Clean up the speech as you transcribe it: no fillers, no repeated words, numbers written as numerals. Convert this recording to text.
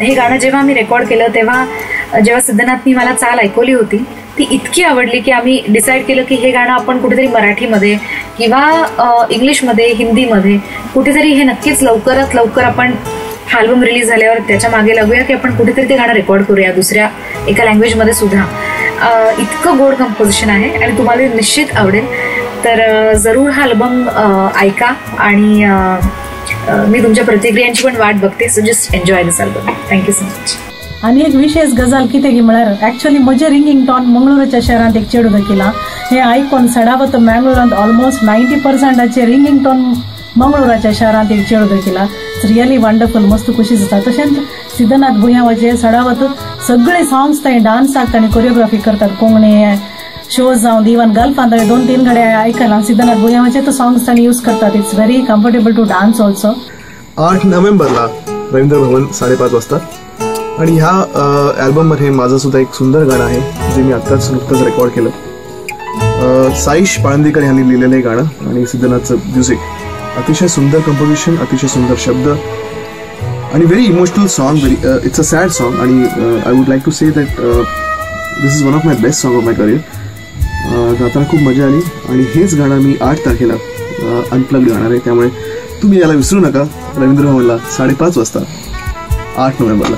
हे गाणं जेव्हा आम्ही रेकॉर्ड केलं तेव्हा जेव्हा सिद्धनाथनी मला चाल ऐकवली होती ती इतकी आवडली की आम्ही डिसाईड केलं की हे गाणं आपण कुठेतरी मराठीमध्ये किंवा इंग्लिशमध्ये, हिंदीमध्ये कुठेतरी हे नक्कीच लवकरात लवकर आपण हा अल्बम रिलीज झाल्यावर त्याच्या मागे लागूया की आपण कुठेतरी ते गाणं रेकॉर्ड करूया दुसऱ्या एका लँग्वेजमध्ये सुद्धा. इतकं गोड कंपोजिशन आहे आणि तुम्हाला निश्चित आवडेल. तर जरूर हा अल्बम ऐका आणि मी तुमच्या प्रतिक्रियांची पण वाट बघते. So just enjoy this album. Thank you so much. आनी एक विशेष गजाल कितें की म्हळ्यार एक्चुअली म्हजें रिंगींग टॉन मंगळूरच्या शहरांत एक चेडूं दाखयलां. हें आयकून सडावत मँगलोरांत ऑलमोस्ट 90% रिंगींग टॉन मंगळूराच्या शहरांत एक चेडूं दाखयलां. It's really wonderful, मस्त खुशी जाता. तशेंच सिद्धनाथ भुयांवाचे सडावत सगळे सॉंग्स थंय डान्साक आनी कोरियोग्राफी करतात. कोंकणी शोज जावं इवन गल्फांत हांवें 2-3 कडेन आयकलां सिद्धनाथ भुयांवाचे तो सॉंग्स तांणी यूज करतात. It's very comfortable to dance also. 8 नोव्हेंबरला रवींद्र भवन 5:30 वाजता. आणि ह्या अल्बममध्ये माझं सुद्धा एक सुंदर गाणं आहे जे मी आत्ताच नुकतंच रेकॉर्ड केलं. साईश पाळंदीकर यांनी लिहिलेलं हे गाणं आणि सिद्धनाथचं म्युझिक. अतिशय सुंदर कंपोजिशन, अतिशय सुंदर शब्द आणि very emotional song. Very it's a sad song आणि I would like to say that this is one of my best song of my career. गाताना खूप मजा आली आणि हेच गाणं मी 8 तारखेला अनप्लग्ड गाणार आहे, त्यामुळे तुम्ही याला विसरू नका. रवींद्र भवनला 5:30 वाजता 8 नोव्हेंबरला.